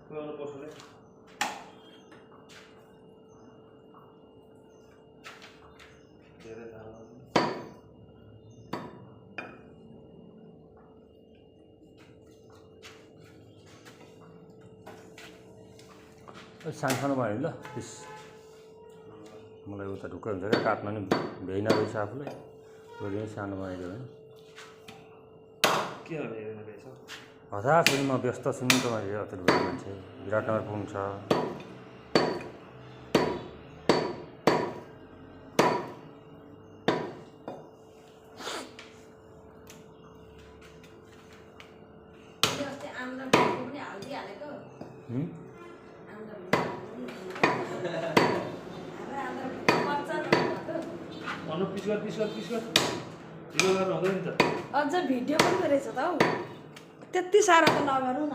पुऱ्याउनु पर्छ नि धेरै थाहा सानो भयो ल पिस मलाई उता ढुक्कै हुन्छ क्या काट्न नि भ्याइन रहेछ आफूलाई गरी सानो बनाइदियो भने के गर्ने रहेछ हतार छु नि म व्यस्त छु नि तपाईँ अत ढुक्कै मान्छे विराटनगर पुग्नु छ पिस गर भिडियो गर्नु हुँदैन नि त अझ भिडियो पनि गरेछ त हौ त्यति साह्रो त नगरौँ न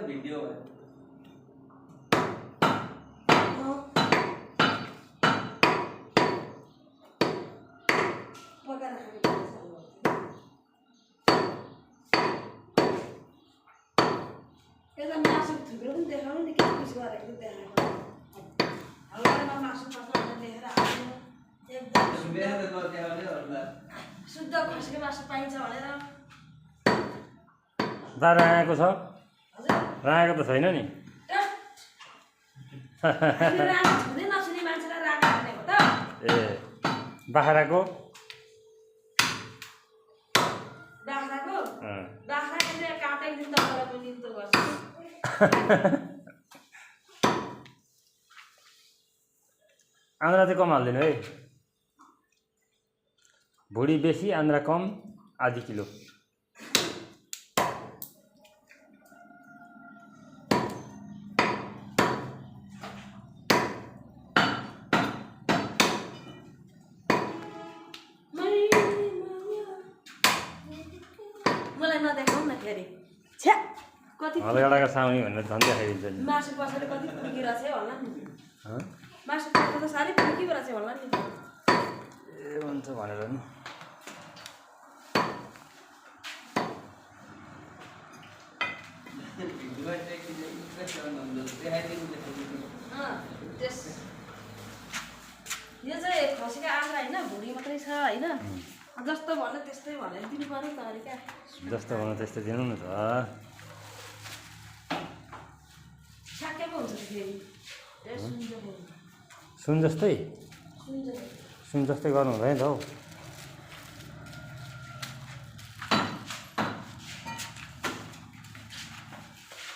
भिडियो यता मासु थुप्रो पनि देखाउनु नि के पिस गरेको देखाएको हल्कामा मासु पकाएर लेखेर आउनु एकदम शुद्ध खसीको मासु पाइन्छ भनेर दा राखेको छ हजुर राखेको त छैन नि राखेको छुँदै नछुने मान्छेलाई राखेको भनेको त ए बाख्राको बाख्राको बाख्राले काटाइदिनु तपाईँलाई पनि निम्तो गर्छ आन्द्रा चाहिँ कम हालिदिनु है भुँडी बेसी आन्द्रा कम आधी किलो मलाई नदेखाउँ न फेरि छ्या कति हलगडाको साउनी भनेर झन् देखाइदिन्छ नि मासु पछाडि कति पुगिरहेछ होला नि मासु पछाडि त साह्रै पुगिरहेछ होला नि ए हुन्छ भनेर नि यो चाहिँ खसीको आन्द्रा होइन भुँडी मात्रै छ होइन जस्तो भन्यो त्यस्तै भनेर दिनु पर्यो त अलिक क्या जस्तो भन्नु त्यस्तै दिनु नि त ठ्याक्कै पो हुन्छ फेरि सुन जस्तै सुन सुन जस्तै गर्नु हुँदैन त हौ